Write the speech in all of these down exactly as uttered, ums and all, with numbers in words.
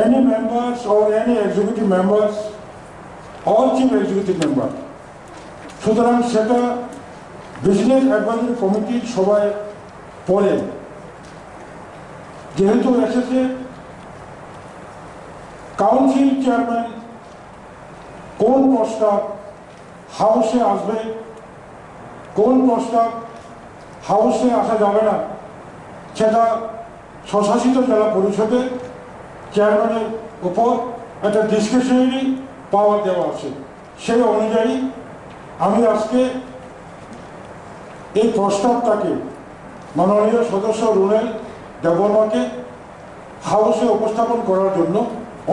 Any members or any executive members, all chief executive member, সুতরাং সেটা business advisory কমিটির সভায় পড়ে। যেহেতু এসেছে, কাউন্সিল চেয়ারম্যান কোন প্রস্তাব হাউসে আসবে, কোন প্রস্তাব হাউসে আসা যাবে না, সেটা স্বশাসিত জেলা পরিষদের চেয়ারম্যানের উপর একটা ডিসক্রিশনারি পাওয়ার দেওয়া আছে। সেই অনুযায়ী আমি আজকে এই প্রস্তাবটাকে মাননীয় সদস্য রুনেল দেববর্মাকে হাউসে উপস্থাপন করার জন্য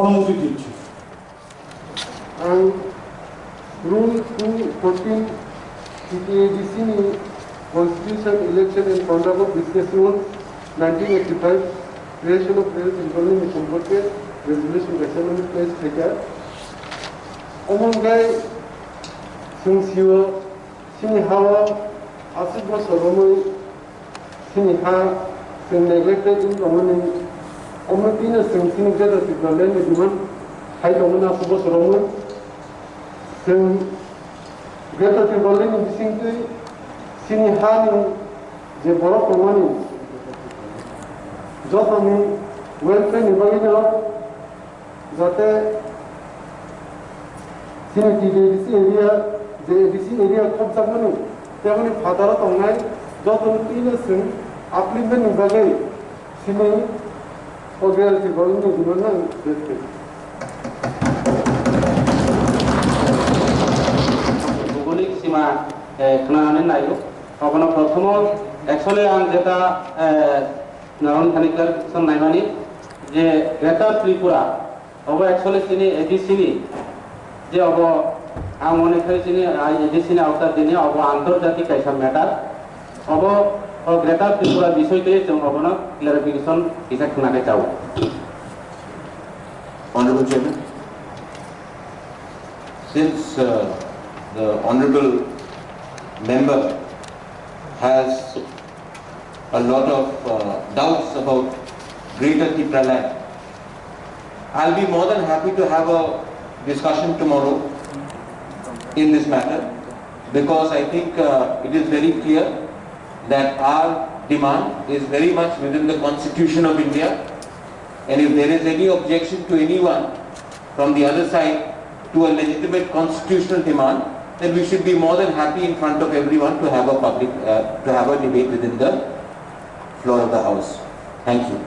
অনুমতি দিচ্ছি। Ang Rule two fourteen T T A D C ni Constitution, Election and Conduct of Business Rules nineteen eighty-five, Creation of Various Employment ni সম্পর্কে resolution kaisa mani pass khaikha. Omo hwnkhe chwng sio chini hao aswk bosor romwi chini ha chwng neglected wng tongmani, omo tino chwng chini Greater Tipraland ni demand khai tongmani aswk bosor romwi. Chwng Greater Tipraland ni bisingtwi chini hani je borok tongmani jotoni welfare ni bagwino jate chini T D A D C area, je A D C area khopjakmani, tei aboni phataro tongnai jotoni twino chwng upliftment ni bagwi chini O B R C bolongni demand ang reject khaio. Buguni sima, eh, khwnanani naio. Obono prothomo actually ang jeta, eh, narwknani thani clarification naimani je Greater Tripura obo actually chini A D C ni je obo ang mone khai chini A D C ni outer dini obo antarjatik kaisa matter. Obo, o Greater Tripura bisoi twi chwng obono clarification kisa khna khe chao. Honorable Chairman, since, uh, the Honorable Member has a lot of, uh, doubts about Greater Tipraland, I'll be more than happy to have a discussion tomorrow in this matter, because I think, uh, it is very clear that our demand is very much within the Constitution of India, and if there is any objection to anyone from the other side to a legitimate constitutional demand, then we should be more than happy in front of everyone to have a public, uh, to have a debate within the floor of the House. Thank you.